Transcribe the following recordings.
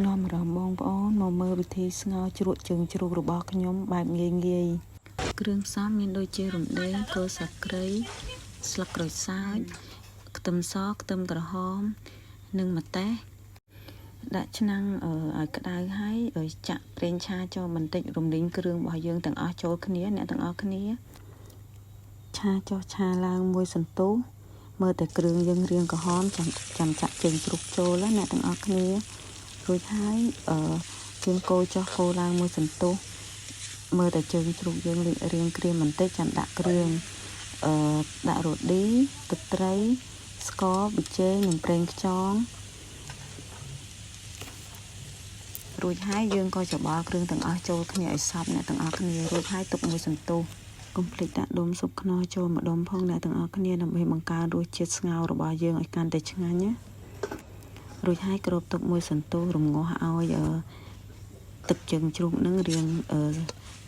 នាំអារម្មណ៍បងប្អូនមកមើលវិធីស្ងោរជ្រក់ជើងជ្រូករបស់ខ្ញុំបែបងាយងាយគ្រឿងផ្សំមានដូចជារំដេងគល់ស្លឹកគ្រៃស្លឹកក្រូចសើចខ្ទឹមសខ្ទឹមក្រហមនិងម្ទេសដាក់ឆ្នាំងឲ្យក្តៅហើយឲ្យចាក់ប្រេងឆាចូលបន្តិចរំលីងគ្រឿងរបស់យើងទាំងអស់ចូលគ្នាអ្នកទាំងអស់គ្នាឆាចុះឆាឡើងមួយសន្ទុះមើលតែគ្រឿងយើងរៀងក្រហមចាំចាំចាក់ជើងជ្រូកចូលណាអ្នកទាំងអស់គ្នារួចហើយអឺជើងគោចុះគោឡើងមួយសន្ទុះមើលតែជើងជ្រូកយើងរៀងក្រៀមបន្តិចចាំដាក់គ្រឿងអឺដាក់រ៉ូឌីទឹកត្រីស្ករប៊ីចេងនិងប្រេងខ្យងរួចហើយយើងក៏ច្របល់គ្រឿងទាំងអស់ចូលគ្នាឲ្យសព្វអ្នកទាំងអស់គ្នារួចហើយទុកមួយសន្ទុះកុំភ្លេចដាក់ដុំស៊ុបខ្នុរចូលម្ដុំផងអ្នកទាំងអស់គ្នាដើម្បីបង្កើនរសជាតិស្ងោររបស់យើងឲ្យកាន់តែឆ្ងាញ់ណារួចហើយគ្របទុកមួយសន្ទុះរងាស់ឲ្យទឹកជើងជ្រូកនឹងរៀង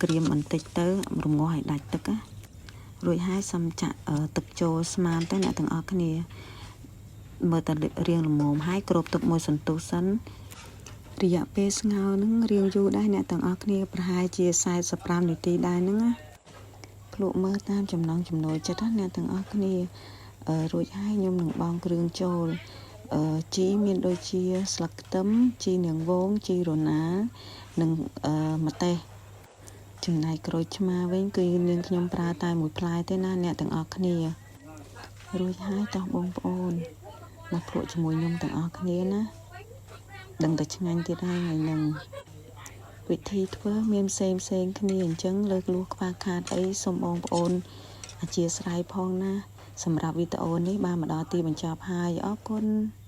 ក្រៀមបន្តិចទៅរងាស់ឲ្យដាច់ទឹកណារួចហើយសុំចាក់ទឹកចូលស្មានទៅអ្នកទាំងអស់គ្នាមើលតែរៀងល្មមហើយគ្របទុកមួយសន្ទុះសិនរយៈពេលស្ងោរនឹងរៀងយូរដែរអ្នកទាំងអស់គ្នាប្រហែលជា45នាទីដែរហ្នឹងណាភ្លក់មើលតាមចំណង់ចំណូលចិត្តណាអ្នកទាំងអស់គ្នារួចហើយខ្ញុំនឹងបង់គ្រឿងចូលជីមានដូចជាស្លឹកខ្ទឹមជីនាងវងជីរណានិងម្ទេសចំណែកក្រូចឆ្មាវិញគឺនាងខ្ញុំប្រើតែមួយផ្លែទេណាអ្នកទាំងអស់គ្នារួចហើយតោះបងប្អូនមកភ្លក់ជាមួយខ្ញុំទាំងអស់គ្នាណាដឹងតែឆ្ងាញ់ទៀតហើយថ្ងៃហ្នឹងវិធីធ្វើមានផ្សេងផ្សេងគ្នាអញ្ចឹងលើកលួសខ្វះខាតអីសូមបងប្អូនអធ្យាស្រ័យផងណាសម្រាប់វីដេអូនេះបានមកដល់ទីបញ្ចប់ហើយអរគុណ។